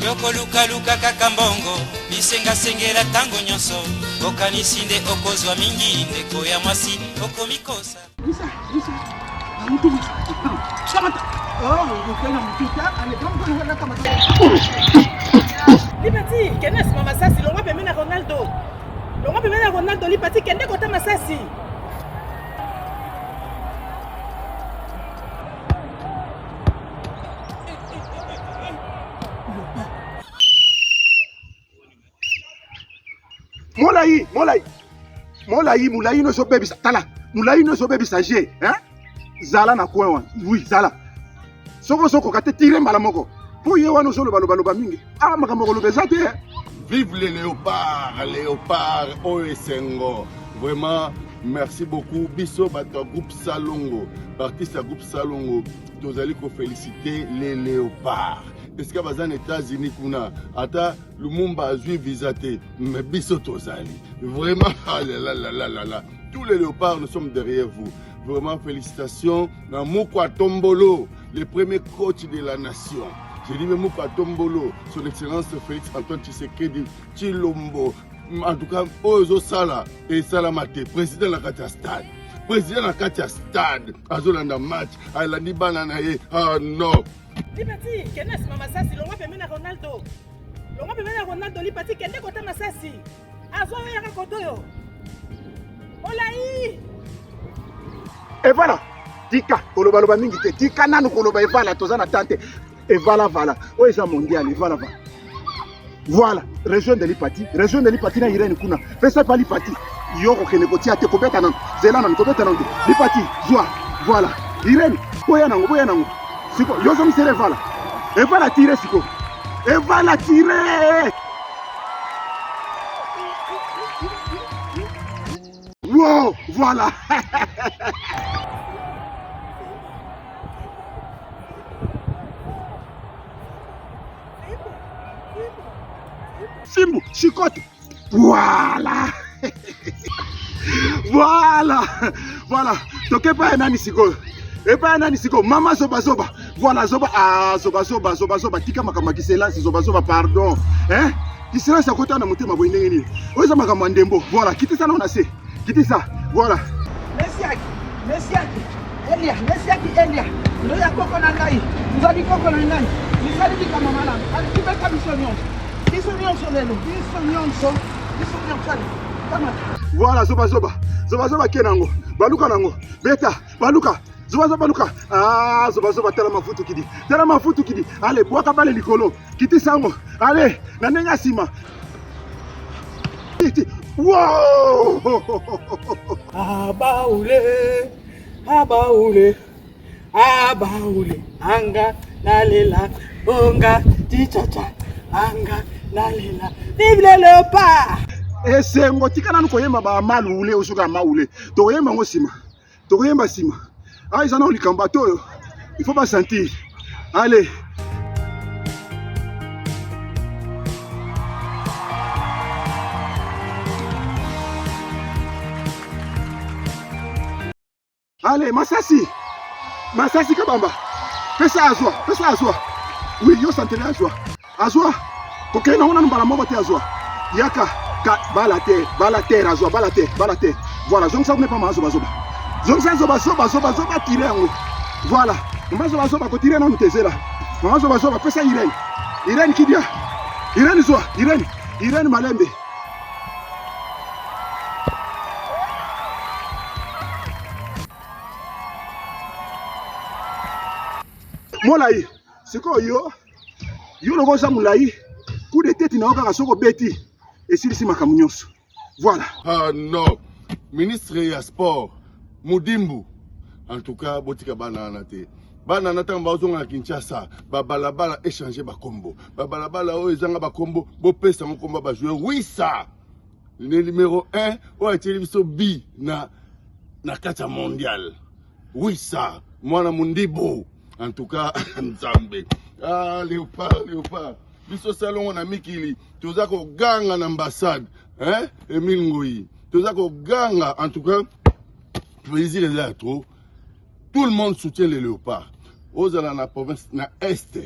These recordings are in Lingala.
Yokolukaluka kaka mbongo, bisengasengela ntango nyonso, okanisi nde okozwa mingi, ndeko ya mwasi okomikosa. Lipati, kende na nsima masasi, longwa pembeni na Ronaldo. Longwa pembeni na Ronaldo, Lipati, kende kota masasi. Molai, molai. Molai, molai no ezobebisa. Tala, molai no ezobebisa je, hein? Zala na coin wana. Oui, zala. Soki ozokoka te tire mbala moko. Mpo ye wana ozoloba loba loba mingi. Ah, makambo koloba eza te. Vive les léopards, léopards, oyo esengo. Vraiment, merci beaucoup. Biso bato ya groupe Salongo, artiste ya groupe Salongo, tozali ko féliciter les léopards. Esika baza na États-Unis kuna, ata Lumumba azwi visa te, mais biso tozali. Vraiment, ah là là là là là là. Tous les léopards, nous sommes derrière vous. Vraiment, félicitations. Na Mukwa Tombolo, le premier coach de la nation. Je dis même Mukwa Tombolo, son excellence Félix Antoine Tshisekedi Tshilombo. En tout cas, oyo ezosala esalama te. Président na kati ya stade. Président na kati ya stade azolanda match, alandi bana na ye. Ah non. Lipati, kende na nsima masasi, longwa pembeni na Ronaldo. Longwa pembeni na Ronaldo, Lipati, kende kota masasi. Azwa yo yaka koto yo. Olai. Evala, tika kolobaloba mingi te, tika nanu koloba evala, toza na tante. Evala vala, oyo eza mondial, evala vala. Voilà, rejoindre Lipati, rejoindre Lipati na Irène kuna. Pesa pa Lipati. Yo kokende kotia te kobeta nanu. Zela nanu kobeta nanu te. Lipati, zwa. Voilà. Irène, boya nango, boya nango. Siko, yo zongisela evala. Evala tire siko. Evala tire. Wow, voilà. Fimbu, chicote. Voilà. voilà. Voilà. Toke pa nani sikoyo? Epai ya nani sikoyo? Mama zoba zoba. Voilà zoba ah zoba zoba zoba zoba tika makambo ya kiselasi zoba zoba pardon. Hein? Kiselasi akota na motema boye ndenge nini? Oyo eza makambo ya ndembo. Voilà, kitisa nao na se. Kitisa. Voilà. Mesiaki, Mesiaki, Elia, Mesiaki, Elia, ndoya koko na ngai, nzali koko na ngai, nzali likambo malamu, alibeka biso nyonso, biso nyonso lelo, biso nyonso, biso nyonso, ale, kamata. Voilà, zoba zoba, zoba zoba ke nango, baluka nango, beta, baluka, zoba zoba baluka, ah zoba zoba tala mafutu kidi, tala mafutu kidi, ale bwaka bale likolo, kitisa yango, ale na ndenge ya nsima. Wow! Abaoule, abaoule, abaoule, anga nalela, onga tichacha, anga nalela, vive le léopard! Esengo tika nanu koyemba ba maluule oyo soki ya maule tokoyemba yango nsima tokoyemba nsima ah eza nao likambo bato oyo il faut basentir allez Allez, masasi. Masasi kabamba. Pesa azwa, pesa azwa. Oui, yo santele azwa. Azwa. Kokende nango nanu mbala moko te azwa. Yaka ka bala te, bala terre azwa, bala te, bala te. Voilà, zongisa kuna epa zoba zoba. Zongisa zoba zoba zoba zoba tire yango. Voilà. Mama zoba zoba kotire nanu te zela. Mama zoba zoba pesa Irène. Irène kidia. Irène zwa, Irène. Irène malembe. Molai sikoyo yo yo lokola oza molai coup de tete na yo kaka soki obeti esilisi makambo nyonso voilà ah non ministre ya sport mudimbu en tout cas botika bana wana te bana wana ntango bazonga na kinshasa babalabala echange bakombo babalabala oyo ezanga bakombo bopesa yango kombo bajoueur wisa le numero 1 oyo atieli biso bi na, na kati ya mondial wisa mwana mundibu en tout cas nzambe ah, léopard léopard biso salongo na mikili toza koganga na ambassade hein? emile ngoi toza koganga en tout cas plaisir eza ya trop tout le monde soutient les léopards ozala na province na est.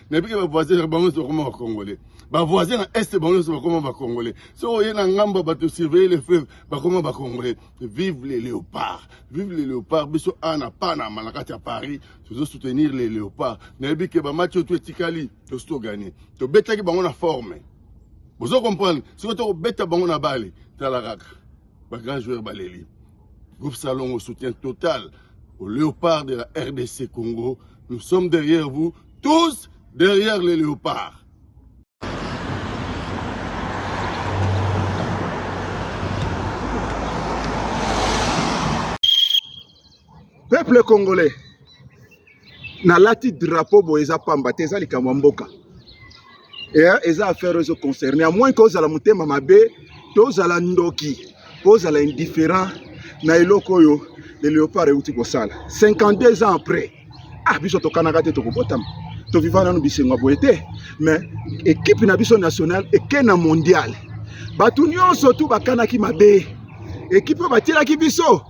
Nayebi ke bavoisin na bango nyonso bakoma bacongolais, bavoisin na est bango nyonso bakoma bacongolais. Soki oye na ngambo ya bato surveiller le fleuve, bakoma bacongolais. Vive les léopards, vive les léopards. Biso awa na Panama, na kati ya Paris, tozo soutenir les léopards. Nayebi ke bamatch oyo to etikali, tosi toganye, tobetaki bango na forme, bozo comprendre. Soki tokobeta bango na bale, tala kaka bagrand joueur baleli. Groupe Salongo, soutien total au léopard de la RDC Congo. Nous sommes derrière vous, tous derrière les léopards. Peuple congolais, nalati drapeau boye eza pamba te, eza likambo ya mboka, eza affaire ezo concerne à moins que ozala motema mabe to ozala ndoki po ozala indifférent na eloko oyo le léopard euti kosala 52 ans après. Ah, biso tokanaka te tokobotama, toviva nanu bisengo ya boye te, mais équipe na biso nationale eke na mondial. Bato nyonso tu bakanaki mabe équipe oyo batielaki biso,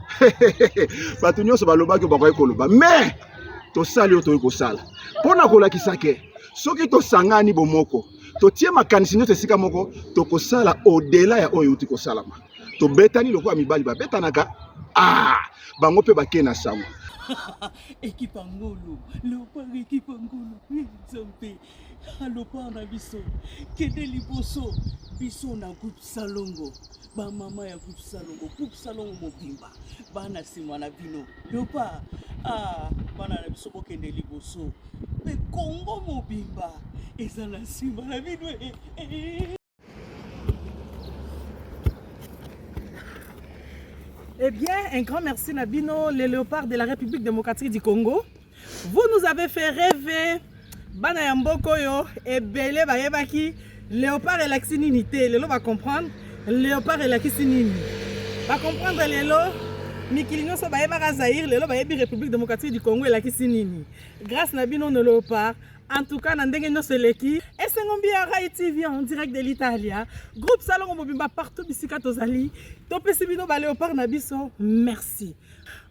bato nyonso balobaki bakoki koloba, mais tosali oyo tokoki kosala mpo na kolakisa ke soki tosangani bomoko, totie makanisi nyonso esika moko, tokosala au-delà ya oyo euti kosalama. Tobetani lokola mibali babetanaka, ah, bango mpe bake na sango. Ekipe ya ngolo, Léopard, ekipe ya ngolo, Nzambe, Léopard na biso, kende liboso. Biso na groupe Salongo, bamama ya groupe Salongo, groupe Salongo mobimba, bana nsima na bino, Léopard. Ah, bana na biso, bokende liboso, mpe Kongo mobimba eza na nsima na bino. Eh bien, un grand merci na bino, les léopards de la République démocratique du Congo. Vous nous avez fait rêver. Bana ya mboka oyo ebele bayebaki léopard elakisi nini te, lelo bacomprendre léopard elakisi nini, bacomprendre lelo. Mikili nyonso bayebaka Zaïre, lelo bayebi République démocratique du Congo elakisi nini, grâce na bino no léopard. En tout cas, na ndenge nyonso eleki esengo mbi ya Rai TV en direct de l'Italia, groupe Salongo mobimba, partout bisika tozali, topesi bino baléopard na biso merci.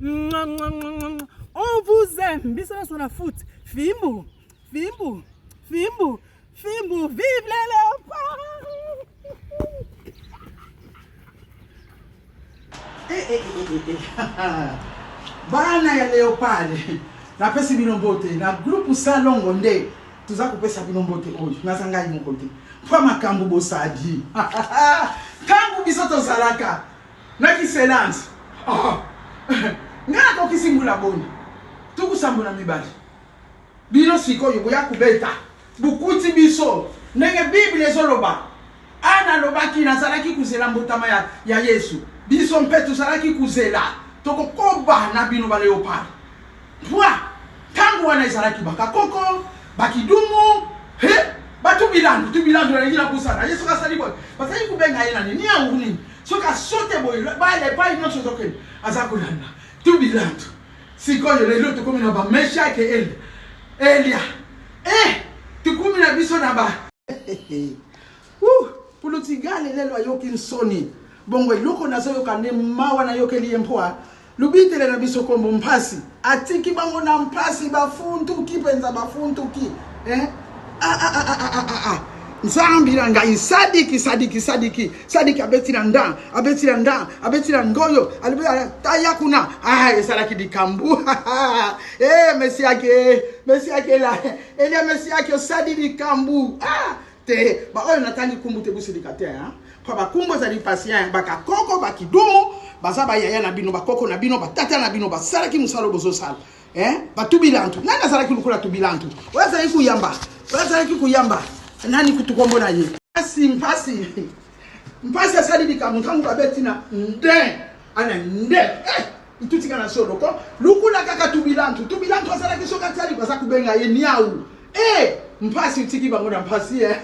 On vous aime. Biso nyonso na foot, fimbu fimbu fimbu fimbu, vive les léopards! Eh, eh, eh, eh, eh. Bana ya léopard, napesi bino mbote na groupe Salongo. Nde toza kopesa bino mbote oyo, naza ngai moko te, mpo makambo bosadi ntango biso tozalaka na kiselance. Oh. Ngai nakokisi mbula boni? 72. Bino sikoyo boya kobeta, bokuti biso ndenge Bible ezoloba. Ana alobaki, nazalaki kozela mbotama ya Yesu. Biso mpe tozalaki kozela, tokokoba na bino baleopard. Pwa ntango wana ezalaki bakakoko, bakidumu, he batubilandu tubilandu. Nalingi nabosana ye, soki asali boye bazalaki kobenga ye nani, niangu nini, soki asote boye bale epai nyonso ezokende aza kolanda tubilandu. Sikoyo lelo tokomi na bameshake, Elia, Elia, eh, tokomi na biso na ba Pulutigale. Lelo ayoki nsoni bongo, eloko nazoyoka nde mawa, nayokeli ye mpo lubitele na biso kombo mpasi, atiki bango na mpasi, bafuntuki mpenza, bafuntuki, eh? Ah, ah, ah, ah, ah, ah, ah. Nzambi na ngai, sadiki sadiki sadiki sadiki, abeti na nda, abeti na nda, abeti na ngoyo, alobi taya kuna. Ah, ezalaki likambo. Eh, mesiake, mesiake la Elia, mesiake osali likambo. Ah te, baoyo natangi kumbu te, bosilika te, mpo bakumbu ezali patient. Bakakoko, bakidumu, baza bayaya na bino, bakoko na bino, batata na bino, basalaki mosala oyo bozosala. Eh? Batubilantu, nani azalaki lokola tubilantu oyo azalaki koyamba, oyo azalaki koyamba nani kutu kombo na ye? Mpasi, mpasi, mpasi, asali likambo ntango babeti na nde ana nde, eh, itutika na solo ko lukula kaka tubilantu. Tubilantu azalaki, soki atiali baza kobenga ye niau. Eh, mpasi, otiki bango na mpasi, eh.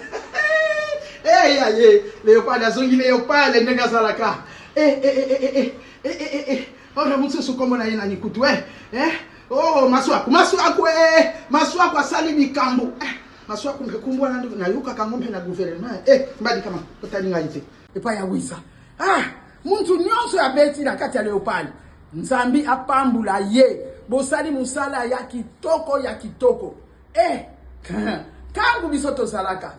Eh, ya ye léopard azongi, léopard ndenge azalaka. Eh, eh, eh, eh, eh, eh, eh, eh. Oyo mosusu kombo na ye nani kutu? Eh, eh. Oh, Maswaku, Maswaku, eh, Maswaku asali likambo. Eh, Maswaku mpe kombo wana nayokaka yango mpe na gouvernement. Eh, mbadi kama otali ngai te epai ya wisa. Ah, muntu nyonso abeti na kati ya léopard, Nzambi apambula ye. Bosali mosala ya kitoko, ya kitoko, eh. Ntango biso tozalaka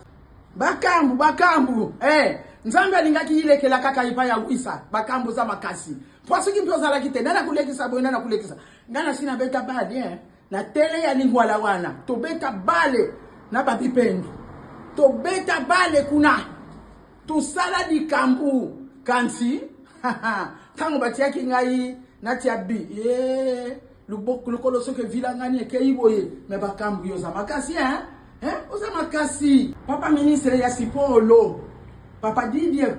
bakambu bakambu eh, Nzambe alingaki ilekela kaka epai ya wisa bakambu oza makasi mpo soki mpe ozalaki te nani akolekisa boye nani akolekisa ngai nasi nabeta bale eh. Na tele ya lingwala wana tobeta bale na babipendu tobeta bale kuna tosala likambo kansi ntango batiaki ngai natia bi ye lokolo soki evilangani ekei boye me bakambu yo oza makasi hein? Hein? Oza makasi papa ministre ya sipolo papa Didier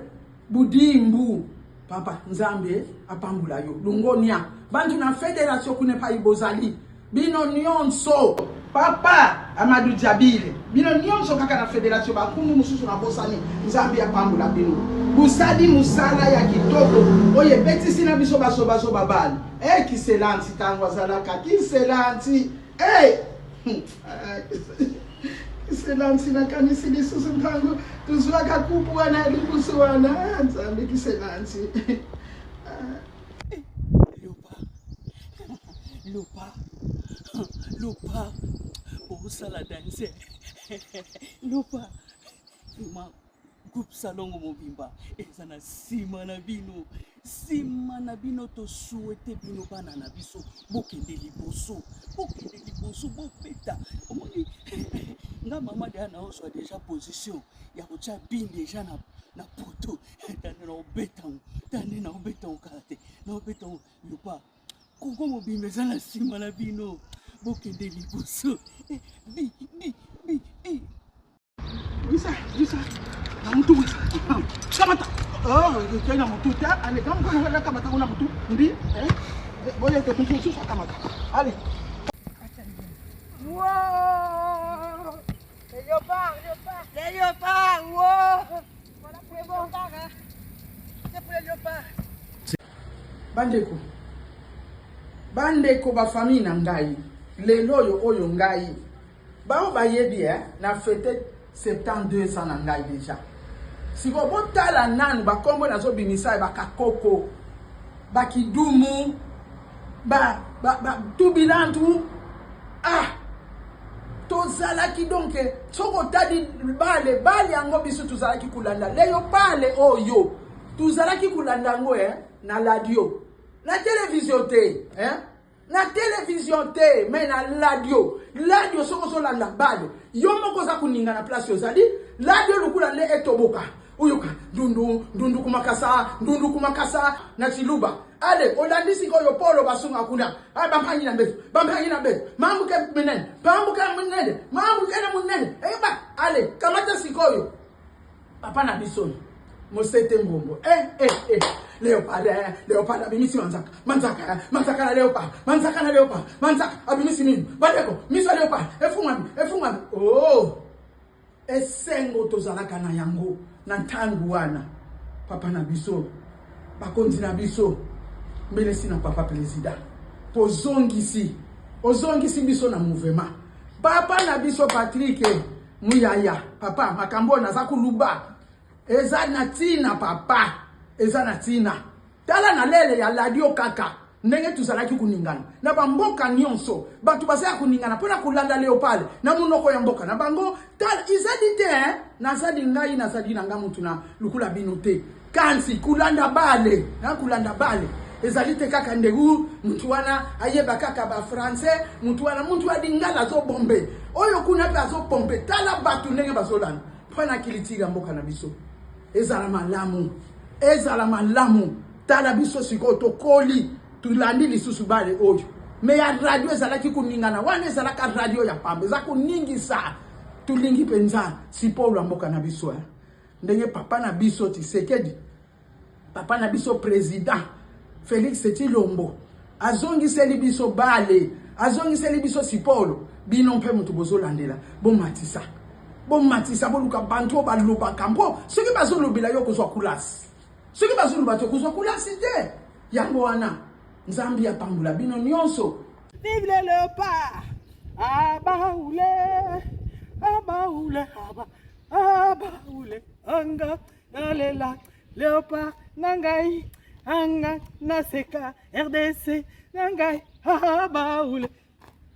Budimbu papa nzambe apambola yo longonia bantu na federation kuna epai bozali bino nyonso papa Amadou Diabile bino nyonso kaka na federation bakumu mosusu nabosani nzambe apambola bino bosali mosala ya kitoko oyo ebetisi na biso bazobazoba bale e hey, kiselanti ntango azalaka kiselanti hey! Kiselansi nakanisi lisusu ntango tozwaka kupu wana ya libusu wana ah, nzambe kiselansi loba loba loba osala danse loba vraiment groupe salongo mobimba eza na nsima na bino nsima na bino tosuete bino bana na biso bokende liboso bokende liboso bobeta omoni nga mama deja naozwa deja position ya kotya bin deja na, na poto tande naobeta ngo tande naobeta ngo kala te naobeta ngo lopa kongo mobimba eza na nsima na bino bokende liboso eh, bi bi bi eh. Wisa, wisa. Na mutu wisa. Kamata. Oh, kei na mutu te. Ale, kama kuna wala kamata kuna mutu. Ndi, eh? Boye te mutu susu kamata. Ale. Wow! Les léopards, léopards. Les léopards, wow! Voilà pour les léopards, hein. C'est pour les léopards. Bandeko. Bandeko ba famille na ngai. Lelo oyo oyo ngai. Baoyo bayebi eh, na fete 72 ans na ngai deja. Sikoyo botala nanu bakombo nazobimisa ya bakakoko, bakidumu, ba, ba, ba tubilantu ah tozalaki donc soki otali bale bale yango biso tozalaki kolanda leyo bale oyo tozalaki kolanda yango eh, na radio na televizio te eh? Na television te mais na ladio. Ladio soki ozolanda bale yo moko oza koninga na place ozali ladio lukula nde etoboka oyoka ndundu ndundu kumakasa ndundu kumakasa na chiluba ale olandi sikoyo polo basunga kuna ah, bampangi na mbeto bampangi na mbeto mambuke minene pambuke munene mambuke na munene eyeba eh, ale kamata sikoyo papa na biso mosete mbombo eh, eh, eh. leopard eh, leopard abimisi manzaka manzaka eh, manzaka na leopard manzaka na leopard manzaka abimisi mino bandeko miso ya leopard efungwami efungwami oh esengo tozalaka na yango na ntango wana papa na biso bakonzi na biso mbelesi na papa president tozongisi ozongisi biso na mouvement papa na biso patrik Muyaya papa makambo oyo naza kuluba eza na tina papa eza na tina tala na lele ya ladio kaka ndenge tozalaki koningana na bamboka nyonso bato baza ya koningana mpo na kolanda leopard na monoko ya mboka na bango tala ezali te eh? nazali ngai nazali na ngai motu na lokola bino te Kasi kulanda bale na kulanda bale ezali te kaka ndegu mutu wana ayeba kaka ba français mutu wana mutu ya lingala azobombe oyo kuna mpe azopompe tala bato ndenge bazolanda mpo na kilitiri ya mboka na biso ezala malamu ezala malamu tala biso sikoyo tokoli tolandi lisusu bale oyo me ya radio ezalaki koningana wana ezalaka radio ya pamba eza koningisa tolingi mpenza sipolo ya mboka na biso eh. Ndenge papa na biso Tshisekedi, papa na biso president Felix Tshilombo azongiseli biso bale, azongiseli biso sipolo, bino mpe moto bozolandela, bomatisa bomatisa, boluka bantu oyo balobaka, mpo soki bazolobela yo okozwa kulasi, soki bazoloba te okozwa kulasi te. Yango wana Nzambe apambola bino nyonso. Vive le léopard! Abaoule, abaoule, aba. Abaule anga nalela leopard na ngai anga naseka RDC na ngai abaule.